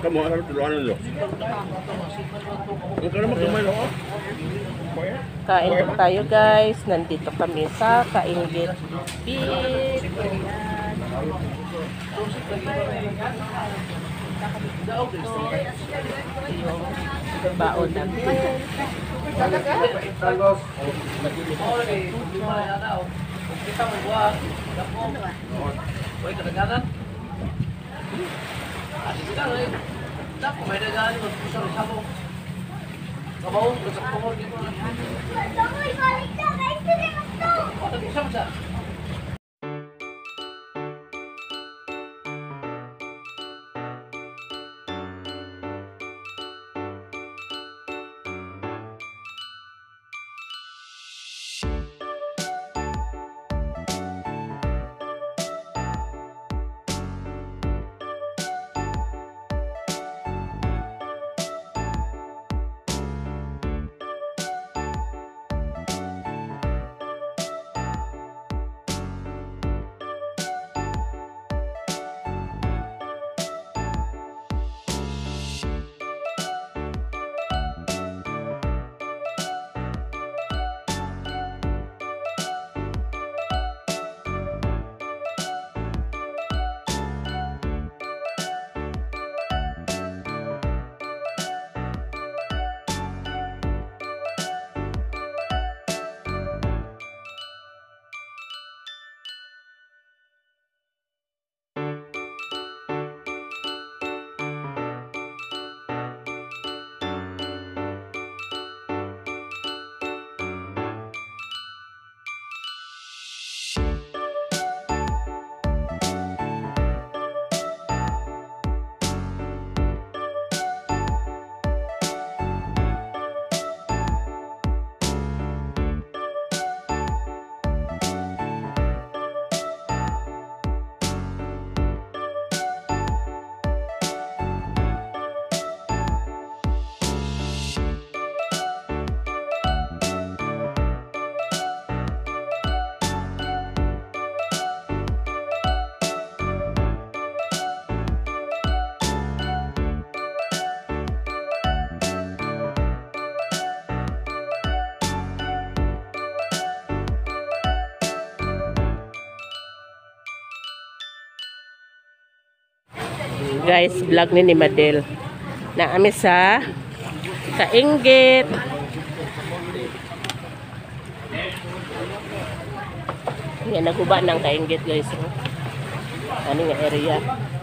Kamu harus duluan lo. Ang kana magkamay lo. Kain po tayo, guys. Nandito kami sa Kainget Beach. Ayan. Ito yung baon namin. Guys, vlog ni Madel. Naami sa Kainget. Yan, naguba ng Kainget, guys. Oh. Ano nga area?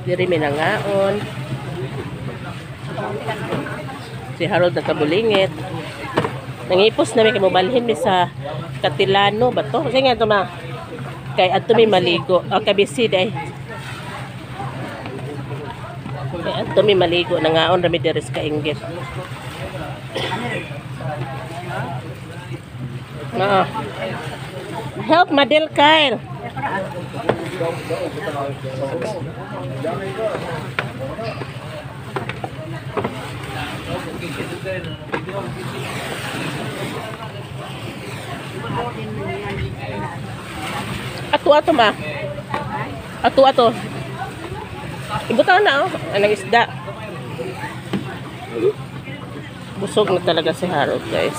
Diri mi nangaon. Si Harold nagkabulingit. Nangipos na mi kay mobalhin mi sa Katilano ba to? Kasi nga to ma. Kay adto mi maligo. O kabisi day. Kay adto mi maligo, nangaon ra mi diri sa Kainget. Ma. Help Madel, Kyle. Ato ato ma. Ato ato. Ibutaw na oh, anang isda. Busog na talaga si Harold, guys.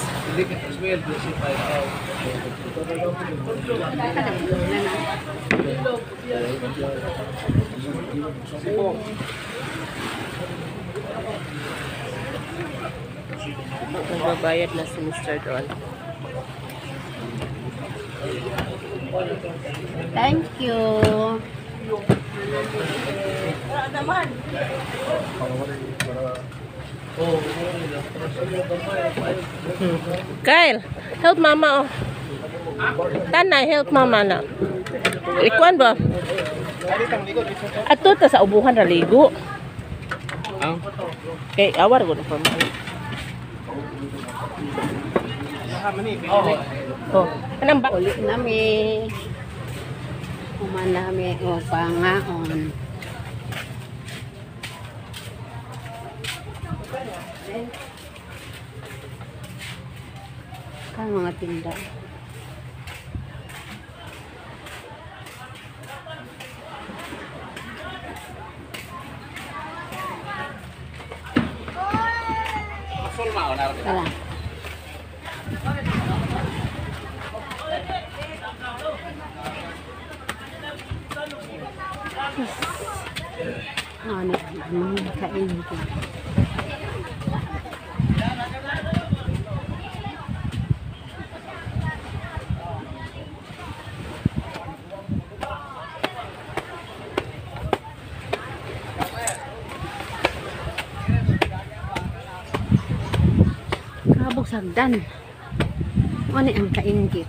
Nagbabayad na si Mr. Don. Thank you. Kyle, help mama oh. Tanay, help mama na. Ikuan ba? Ato ta sa ubuhan ra ligo. Kay awar gud pa man. Oh, anang ba? Uli nami. Human nami o pangaon. Kan mga tinda. Tara. Ano, ano, kain ko. Kabog sagdan. Ano ang kainggit?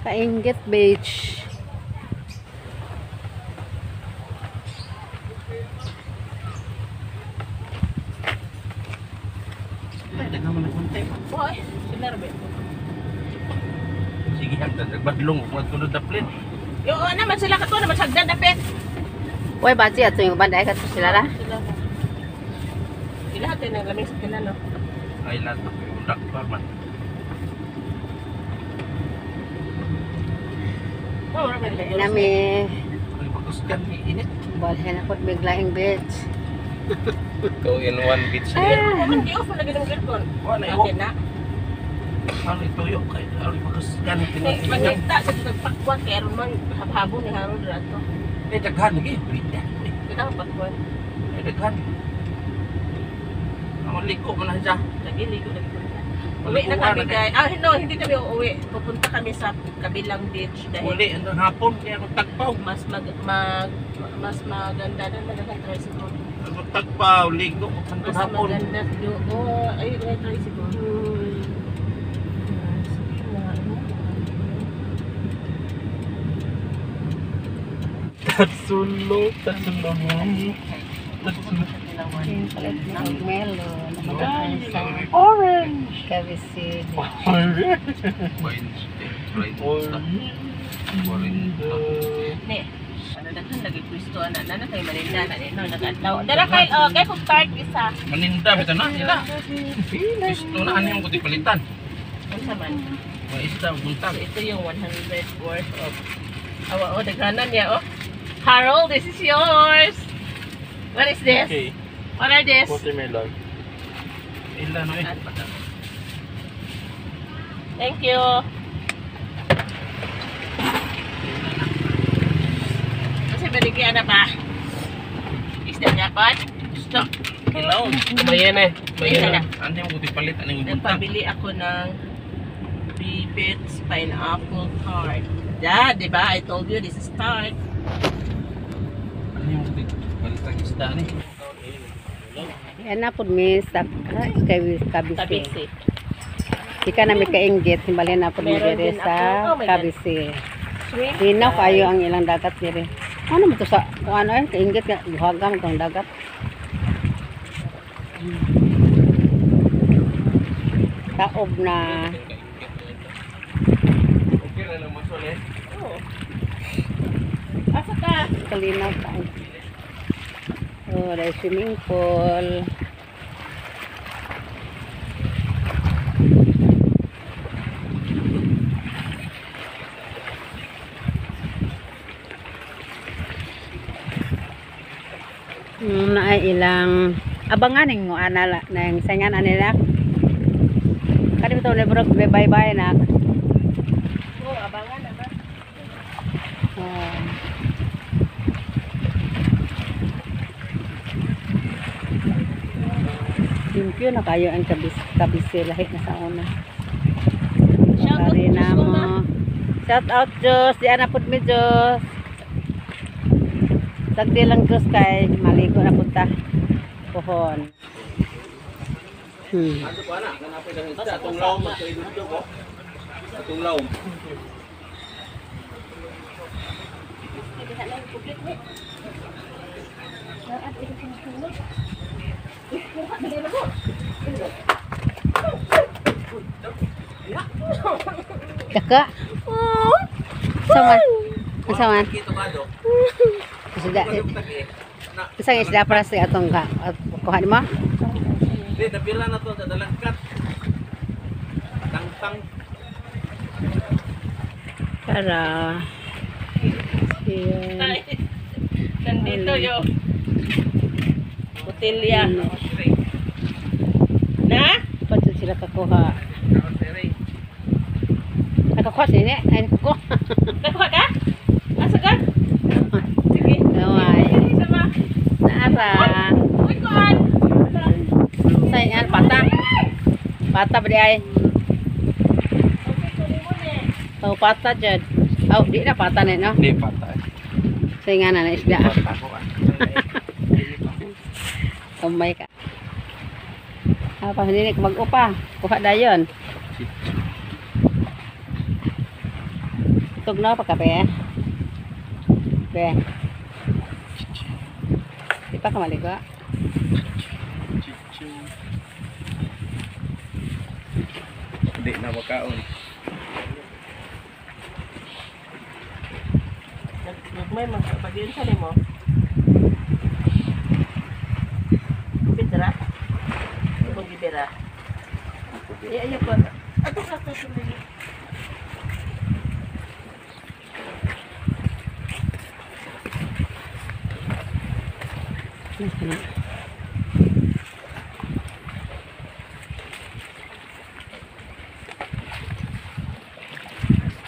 Kainggit beach. Oy, sila rabi. Sige, hagdan. Nagbadlong. Kung nagtunod na plane. Yo, naman sila kato naman sagdan dapit. Uy, baji ato yung banday kato sila ra. Sila. Sila natin ang lamig sa Tilano. Ay, lahat na. Undak pa man. Oh, wala man lagi. Nami Ay, pagkusgan. Init. balhin ako biglaing beach. 2 in 1 beach. Ah, man gi off lagi ng aircon. Wala, Okay na. Ano ituyo? Kay ano pagkusgan. Kay mangita sa nagpakwan kay aron man habhabo ni Harold rato. Eh, daghan lagi. Bida. Kita ang pakwan. Eh, daghan. Ang liko man na siya. Lagi ligo lagi ko. Uwi na kami kay. Ah, no, hindi kami uuwi. Pupunta kami sa kabilang beach dahil Uli, ang hapon. Kaya akong tagpaw. mas mag, mag mas maganda na nagkang tricycle. Ang tagpaw, ligo. Ang Mas hapon. maganda doon. Oh, ayun na tricycle. Sige na, ano? Tatsulo, tatsulo. Tatsulo. Ng melon, sa Orange. Cavite. Orange. Orange. Ne. Ano daghan lagi pwesto ana na na kay Maninda na no nag-adlaw. Dara kay oh kay kung start isa. Maninda, bitaw na sila. Gusto na ano yung kuti palitan. Unsa man? Mga isda, buntag. So, ito yung 100 worth of awa oh daghanan niya oh. Harold, this is yours. What is this? Okay, What are this? watermelon. Ila no eh. Thank you. Kasi baligyan na ba? Isda dapat? Isda. Ilaw. Bayan eh. Bayan na. Ano yung kuti palit? Ano yung buntag? Nagpabili ako ng Bibits Pineapple Tart. Yeah, di ba? I told you this is tart. Ano yung kuti palit ang isda ni? Yan na po mi sa Cavite. Tabisi. Di ka na mi kainggit, himbalhin na po mi Meron diri din sa ako. Oh my God. Cavite. Shrimp. Linaw kayo ang ilang dagat diri. Ano mo to sa kung ano eh kainggit nga buhagan tong dagat. Taob na. Okay na lang masol eh. Oo. Asa ka? Kalinaw tayo. Oh, dahil swimming pool. Na ay ilang abangan mo ana la nang saingan anila. Kani bitaw ni bro bye bye na. Oo, abangan na ba? Oh. Limpyo na kayo ang kabis kabisi lahi na sa una. Shout out Pari na Diyos ko, mo. ma. Shout out Diyos, di ana pud mi Diyos. Sagdi lang Diyos kay maligo na punta. Pohon. Ano pa na? Hanapin ang isda. Atong lawom magkailod ko. Atong lawom. Daka. Saman. Saman. Kito ka do. Isda. Isang isda para sa atong ka. At kuha nimo? Di, napila na to sa dalangkat. Tangtang. Para. Siya. Ay, nandito yo. Tortilla. Na? Pa jud sila kakuha. Nakakuha sini. Ay, nakakuha. Nakuha ka? Asa ka? Sige. Naway. Sige, sama. Naara. Uy, kuan. Sayangan pata. Pata ba di ay? Okay, kunin mo ni. Oh, pata jud. Oh, di na pata na no. Hindi patay. Sayangan na na isda. Pata ko ah. Kamay ka. Ah, pa hindi ka mag-upa. Kuha dayon. Tugnaw pa ka be. Be. Di pa ka maligo. Hindi na makaon. Nagmay magpagin sa nimo. Bidra. Kung gibira. Ay, ayaw ko. Ato ka ka tumingin.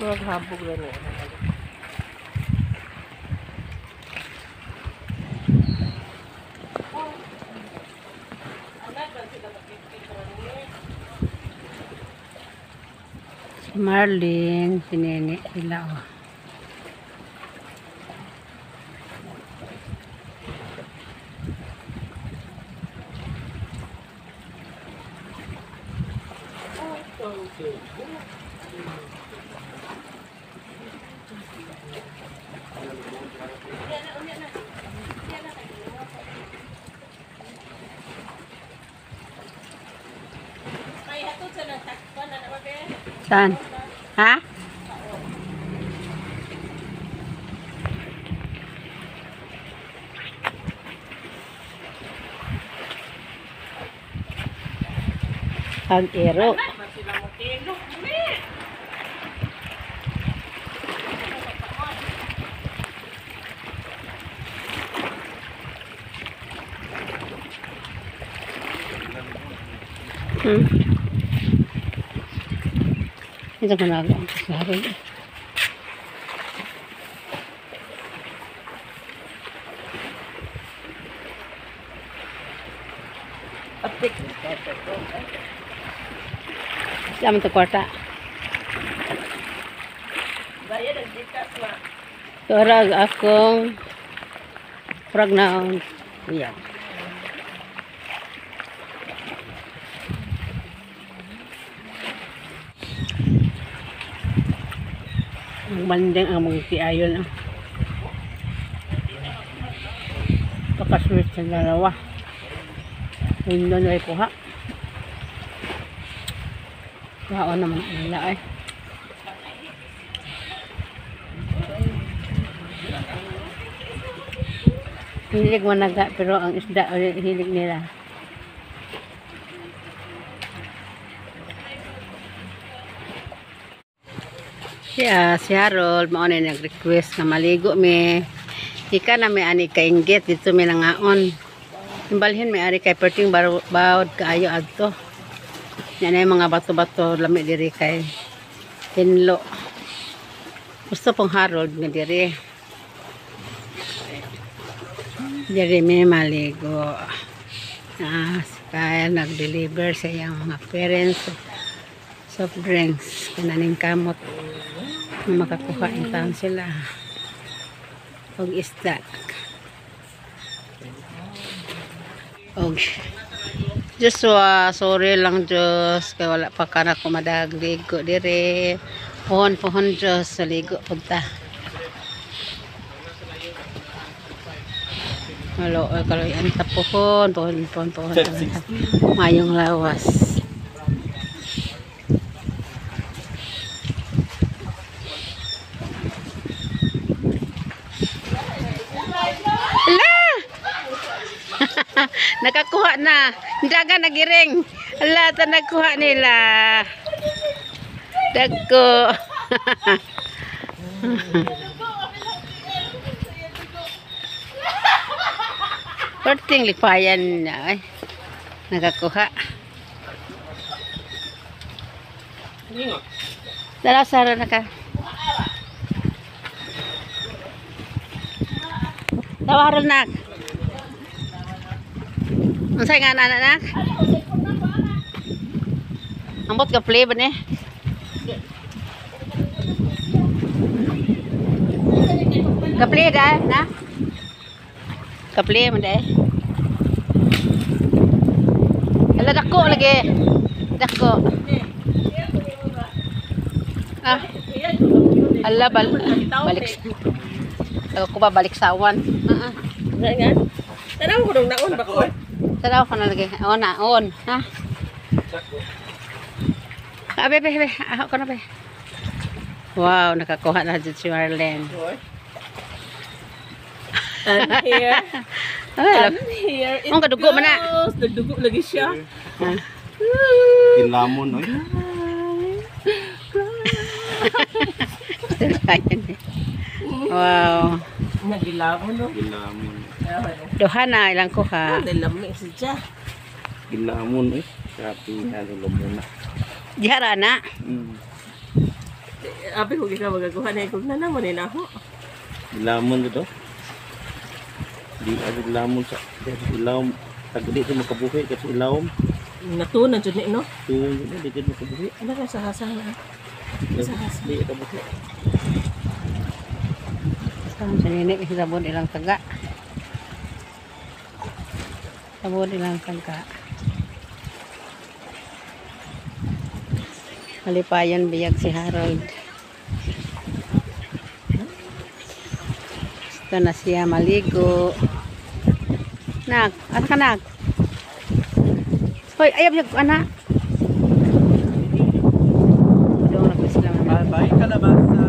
Maghabog lang eh. Si Marlene, si Nene, sila oh. May hatod sa nagtakpan na naman be. Saan? Ha? Ang ero. Man sila mo kilo. Ito ko na ang kasari. Atik. Sa amin to kwarta. Gaya nagdikas ma. Turag akong frag na ang iya. Ang bandeng ang mga tiayon. Ah. Pakaswit sa dalawa. Hindi na kuha. Kaon naman nila eh. Hilig managa pero ang isda hilig nila. Siya, si Harold, mao na nag-request nga maligo mi. Ika na may ani kainggit dito mi nangaon. Imbalhin may ari kay perting bawod kaayo adto. Yan na yung mga bato-bato lami diri kay hinlo. Gusto pong Harold nga diri. Diri mi maligo. Ah, si Kyle nag-deliver sa iyang mga parents soft drinks kananing kamot na makakuha in town sila og isda og Joshua, sorry lang Diyos kay wala pa ka na kumadag ligo dire pohon pohon Diyos sa ligo punta. Malo ay kaloy ang tapuhon pohon pohon pohon mayong lawas. Ala! Nakakuha na. Daga nagiring. Ala, ta nagkuha nila. Dagko. Perting lipayan niya ay. Nakakuha. Dala sa na ka. Tawa Harold nak. Unsay nga anak nak? Ambot ka play ba ni? Ka play da na? Ka play man dai. Ala dako lagi. Dako. Ah. Ala balik. Ako ba balik sawan. Heeh. Nga nga. Tanaw ko nung naon ba ko? Tanaw ko na lagi. On na, on. Ha? Ah, be, be, be. Ako na, be. Wow, nakakuha na dyan si Marlene. And here, Ay, and here it Ang kadugo man na. goes. Nagdugo lagi siya. Ah. Kinlamon oy. Wow. Nagilamo no. Ginlamon. Duha na ilang kuha. Nilami siya. Ginlamon oy. Grabe na lumuna. Dihara na. Abi ko gika magaguha na ikog na naman eh nako. Ginlamon dito. Di abi lamon sa ilawom. Tagdi sa makabuhi kasi ilawom. Natunan jud ni no. Tuon jud di jud makabuhi. Ano ka sa hasang na? Di kabuhi. Sa nini kasi sabon ilang taga. Sabon ilang taga. Malipayan biyag si Harold. Gusto na siya maligo. Nak, asa ka nak? Hoy, ayaw siya anak. Doon na ko sila. Bye kalabasa.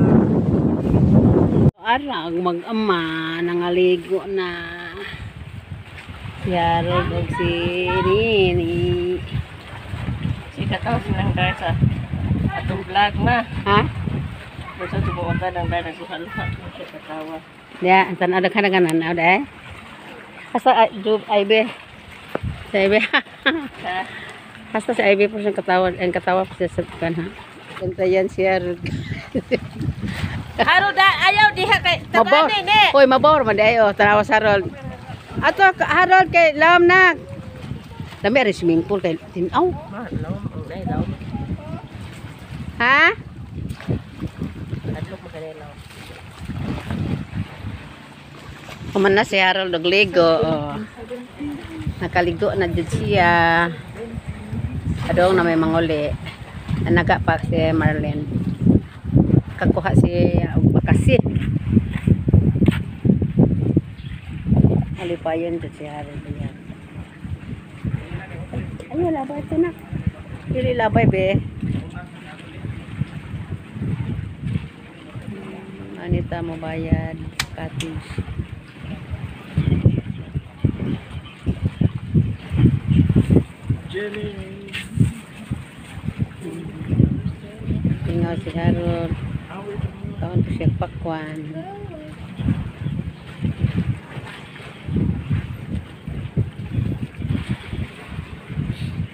Ara ang mag-ama nangaligo na. Si Harold og si Nini. Si kataw silang dahil sa atong vlog ma. Ha? Basta tubuon ka ng dahil nagluha-luha. Siya katawa. Ya, ang tan-aw daghan daghan na dai. Hasta jub ay be. Sa be. Ha? Hasta sa IB po siyang katawa, ang katawa po siya sa kan ha. Bantayan si Harold. Harold, ayaw diha kay Mabor. tabani ni. Hoy, mabor man dayo. Tanawa sa Harold. Ato Harold kay lam na. Lami ari swimming pool kay tinaw. Ma, law, ang dai law. Ha? Adlok makanelaw. Kuman na si Harold og ligo. Oh. Nakaligo na jud siya. Adong na may manguli. Anaga pa si Marlene. Kakuha si og bakasi. Alipayon jud si Harold yan. Ay, labay ito na. Dili labay be. Anita mo bayad cottage. Jenny. Tingaw si Harold. Kaon ko siya pakwan.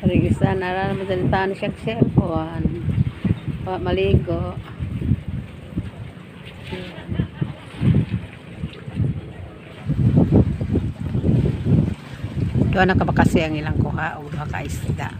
Parigisa nara naman sa taon siya cellphone. Pa maligo. Doon nakabakasi ang ilang kuha o duha ka isda.